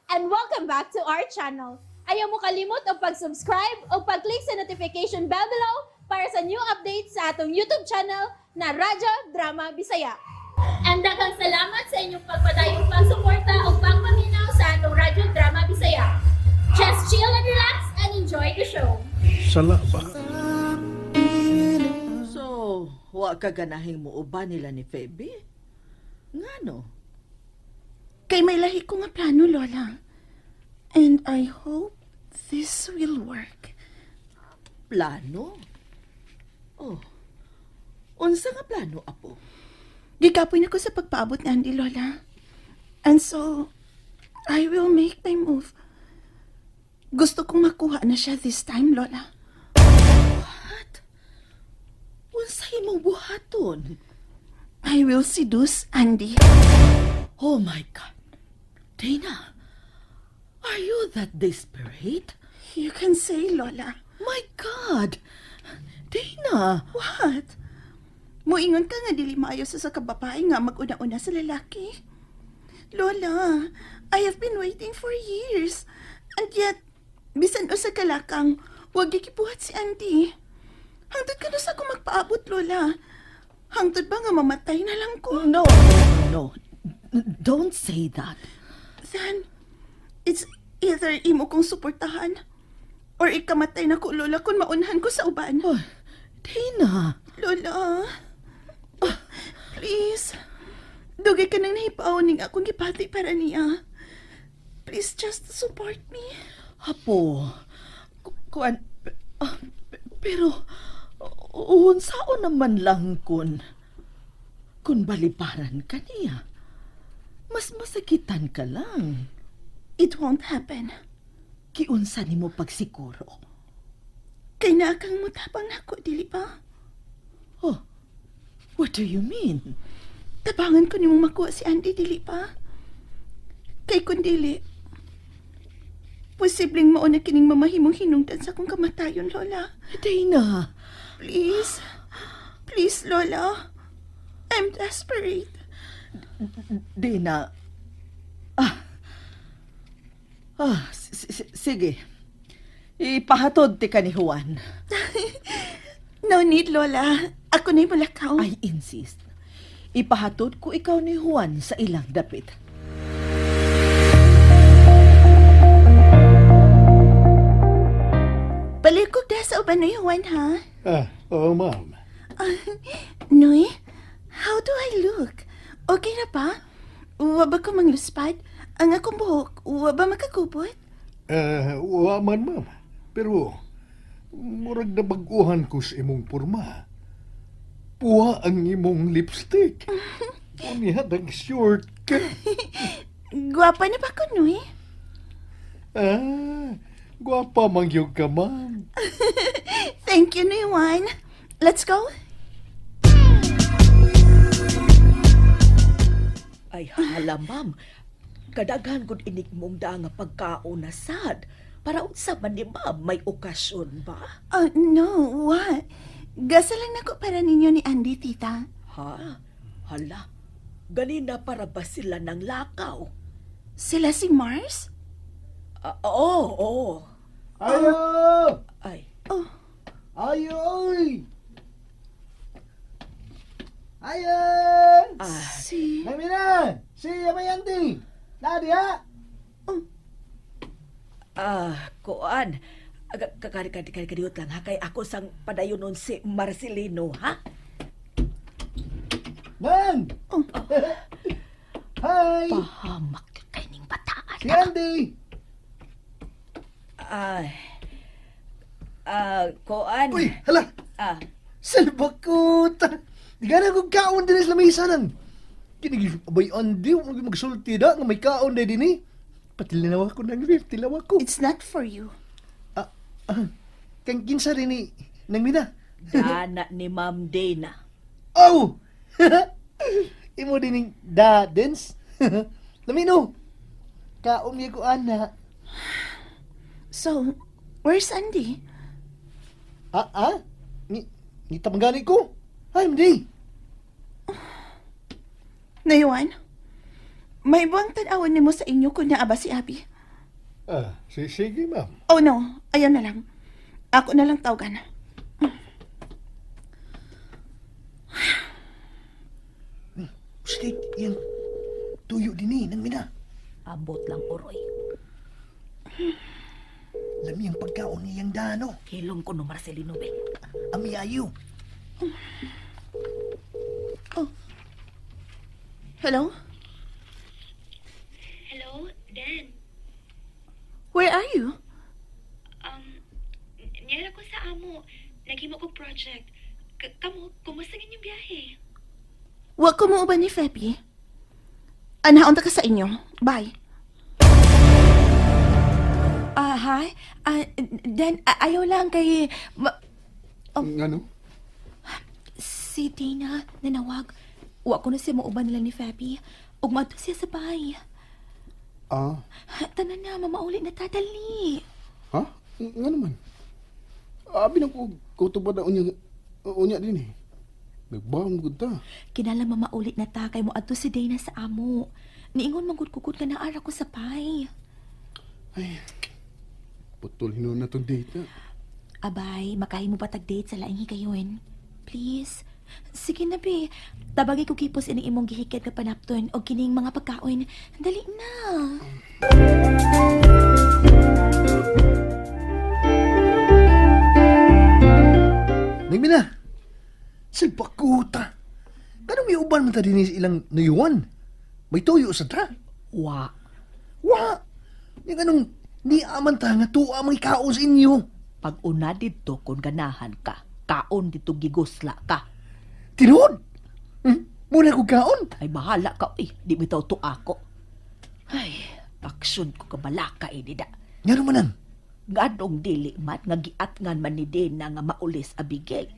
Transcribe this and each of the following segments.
And welcome back to our channel. Ayaw mo kalimot og pag-subscribe o pag-click sa notification bell below para sa new updates sa atong YouTube channel na Radyo Drama Bisaya. And daghang salamat sa inyong pagpadayong pagsuporta o pagpaminaw sa atong Radyo Drama Bisaya. Just chill and relax and enjoy the show. Sala ba? So, wa ka ganahing muuban nila ni Feby? Ngano? Kay may lahi ko nga plano, Lola. And I hope this will work. Plano? Oh. Unsa nga plano, apo? Gikapoy na ko sa pagpaabot ni Andy, Lola. And so, I will make my move. Gusto kong makuha na siya this time, Lola. What? Unsa imong buhaton? I will seduce Andy. Oh my God. Dana, are you that desperate? You can say, Lola. My God! Dana! What? Muingon ka nga dili maayo sa kababae nga mag-una-una sa lalaki. Lola, I have been waiting for years. And yet, bisan usa ka lakang, wa gibuhat si Andy. Hangtod kano sa ko magpaabot, Lola. Hangtod ba nga mamatay na lang ko? No, no, no. Don't say that. Then, it's either imo kong suportahan or ikamatay na ko, Lola, kung maunhan ko sa uban. Oh, Dana! Lola, ah, please. Dugay ka nang nahibaw ning akong gipati para niya. Please just support me. Apo, kuan, ah, pero, unsaon naman lang kun balibaran ka niya. Mas masakitan ka lang. It won't happen. Giunsa nimo pagsiguro? Kay naa kang mutabang nako, dili ba? Oh, what do you mean? Tabangan ko nimong makuha si Andy, dili ba? Kay kung dili, posibleng mao na kining mamahimong hinungdan sa akong kamatayon, Lola. Dana, Please. Please, Lola. I'm desperate. Dana. Ah, ah, sige. Ipahatod ti ka ni Juan. No need, Lola. Ako na'y mulakaw. I insist. Ipahatod ko ikaw ni Juan sa ilang dapit. Balik da sa uban, Noy Juan, ha? Ah, oo, ma'am. Noy, how do I look? Okay na ba? Wa ba ko mangluspad? Ang akong buhok, wa ba makakubot? Eh, wa man, ma'am. Pero, murag nabag-uhan ko sa imong porma. Puha ang imong lipstick. Unya, nag-short ka. Gwapa na ba ko, Noy? Ah, gwapa man gyud ka, ma'am. Thank you, Noy Juan. Let's go. Ay, hala, ma'am. Kadaghan gud inig mong da nga pagkaon na sad. Para unsa man ni ma'am, may okasyon ba? Oh, no, what? Gasa lang nako para ninyo ni Andy, tita. Ha? Hala, ganina para ba sila ng lakaw? Sila si Mars? Ah, oo, oo. Ayo! Ay, Oh, Ayo, oy! Ayo! ah, si... Namina! Si Amayanti! Nadi ha? ah, kuan. Kakari kari kari kariot lang ha kay ako sang padayonon si Marcelino ha. Nan! Oh. Hi! Pahamak kay ning bataan. Si Andy! Ay. Ah, kuan. Uy, hala! Ah, Salbakot! Di ka na kong kaon din sa lamisa nang. Kinigis, abay Andy, huwag magsulti da, nga may kaon din din eh. Patilinawa ko ng ref, tilawa ko. It's not for you. Ah, ah, kang kinsa rin ni, nang mina. Dana ni Ma'am Dana. Oh! Imo din ning da dance. Lamino. Kaon niya ko ana. So, where's Andy? Ah ah? Ni ni tamgali ko. Ay, hindi. Nayuan, may buwang tan-awan nimo sa inyo kung naa ba si Abby. Ah, sige, ma'am. Oh no, ayaw na lang. Ako na lang tawagan. State, yan. Tuyo din eh, nang mina. Ambot lang oroy. Lami ang pagkaon niyang dano. Hilom ko no Marcelino be. Ami ayo. Hello? Hello, Dan. Where are you? Niyara ko sa amo. Naghimo ko project. Kamo, kumusta inyong biyahe? Wa ko mo uban ni Febi. Anaon ta ka sa inyo. Bye. Ah, hi. Ah, Dan, ayaw lang kay... Ngano? Si Dana, nanawag. Wa ko na siya mauban nila ni Febi. Ug maadto siya sa bahay. Ah, Tanan na, mamauli na ta, dali. ha? Nga naman. Abi na ko kutubad na unya, unya din eh. Nagbaon gud ta. Kinala mamauli na ta kay moadto si Dana sa amo. Niingon manggod kukod nga naara ko sa pay. Ay, putol hinuon na tong date na. Abay, makahimo pa tag date sa laing higayon. Please. Sige na, be. Tabagi ko kipos ining imong gihikit nga panapton o kining mga pagkaon. Dali na. Nang mina. Salpakuta. Kanong may uban man ta din sa ilang nuyuan? May tuyo sa ta. Wa. Wa! Yung anong ni aman ta nga tuwa mga ikaon sa inyo. Pag una didto kon ganahan ka, kaon dito gigusla ka. Tinuod! Muna ko kaon. Ay bahala ka eh, di bitaw to ako. Ay, aksyon ko kabalaka eh dida. Nga naman ang. Nganong dili man nga giatngan man ni Dena nga maulis Abigail.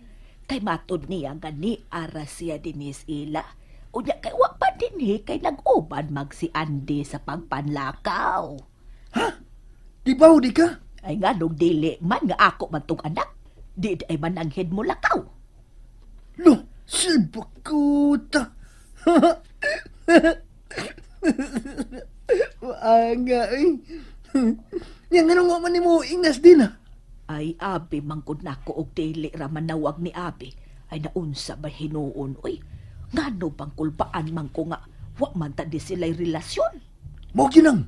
Kay matod niya nga ni ara siya dinis ila. Unya kay wa pa dinhi kay nag-uban mag si Andy sa pagpanlakaw. Di ba di ka? Ay nganong dili man nga ako man tong anak. Di di ay mananghid mo lakaw. Lo, salpakuta. Maanga eh. Yang anong wa man nimo ingnas din ah. Ay abi mangkod nako og dili ra manawag ni abi. Ay naunsa ba hinuon oy. Ngano bang kulbaan man ko nga wa man ta di sila'y relasyon. Mao gyud nang.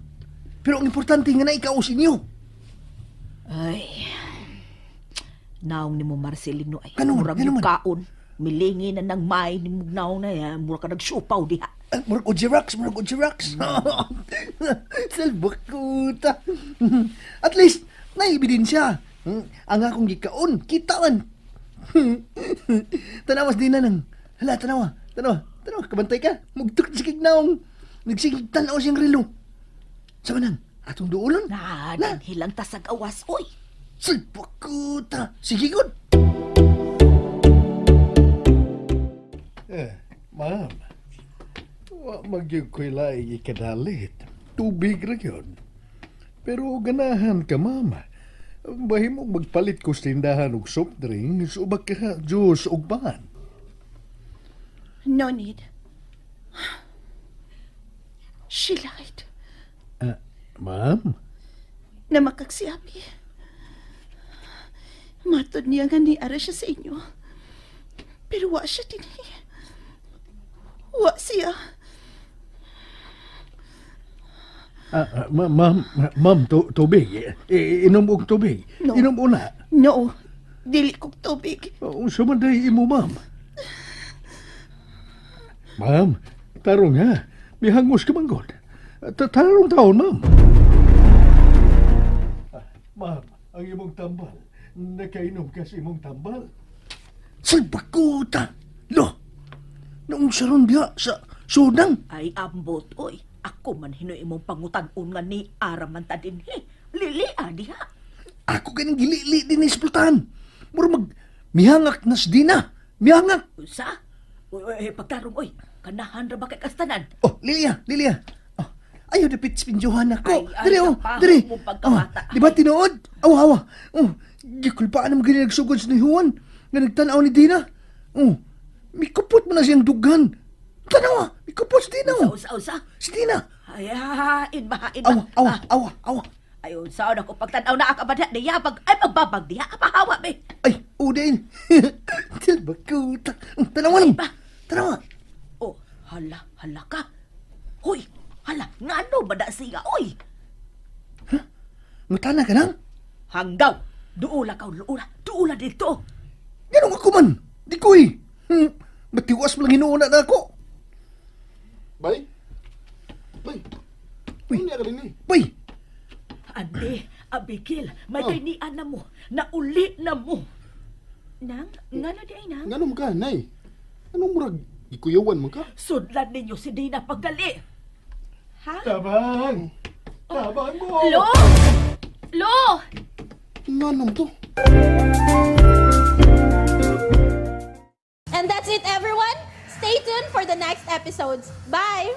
Pero ang importante nga na ikaw sa inyo. Ay. Naong ni mo Marcelino ay. Ganun, Murag ganun yung man. kaon. Milingi na ng may ni mo naong na yan. Mura ka nagsupaw diha. Ah, murag og Xerox, murag og Xerox. Salbakuta. At least, naibidensya. Ang akong gikaon, kita man. Tanawas din na nang. Hala, tanawa, tanawa, tanawa, kabantay ka. Mugtuk sa kignaong. Nagsigig tanaw siyang relo. Sa manang, atong duolon. Na, Na. hilang tasag awas oy. Salbakuta. Sige, good. Eh, ma'am. Wa magyud ko'y laing ikadalit. Tubig ra yun. Pero ganahan ka, ma'am. Bahimo magpalit ko sa tindahan og soft drinks o baka juice og ban. No need. She lied. Ah, ma'am? Namakak si Abby. Matod niya nga ni ara siya sa inyo. Pero wa siya dinhi. Wa siya. Ah, ah, ma'am, ma'am, ma'am, tubig. Inom og tubig. No. Inom una. No. Dili kog tubig. Unsa man day imo, ma'am? Ma'am, tarong ha. Mihangos ka manggod. Tarong taon, ma'am. Ah, ma'am, ang imong tambal. Nakainom ka sa imong tambal. Salbakuta. Lo, noong saron biya sa sudang. Ay ambot oy. Ako man hinoy imong pangutan-on nga ni ara man ta dinhi. Lili ah, diha. Ako ganing gilili din ni Spultan. Mura mag mihangak nas dina. Mihangak. Unsa? Uy, uy, uy, pagtarong oy. Kanahan ra ba kay kastanan? Oh, Lilia, Lilia. Oh, ayaw dapit spinjohan ako. Ay, ay, Diri oh, kapaho diri. mo pagkabata. Oh, di ba tinuod? Awa, awa. Oh, gikulpaan naman gani nagsugod sa ni Juan nga nagtan-aw ni Dina. Oh, mikupot man na siyang dugan. Tanawa, mikupot si Dina. Oh. Usa, usa, usa. Si Dina. Ay, hain ba, hain ba. Awa, awa, awa, awa. Ayon, saan ako pagtanaw na akabada niya, pag ay magbabag diha, apahawa be. Ay, udayin. Tilbakuta. Tanawa lang. Ba? Tanawa. Oh, hala, hala ka. Hoy, hala, ngano ba na siya, oy? Mutana ka nang? Hanggaw, duula ka, luula, duula dito. Ganun ako man. Di ko eh. Matiwas mo lang hinuuna na ako. Bay? Bay? Uy. Uy. Ano ka din eh? Bay, Ande, Abigail, may Oh. kaynian na mo, nauli na mo. Nang, ngano di ay nang? Nga naman ka, Nay? Anong murag ikuyawan man ka? Sudlan ninyo si Dina pagdali. Ha? Tabang! Tabang mo! Lo! Lo! Nga naman to? And that's it, everyone. Stay tuned for the next episodes. Bye!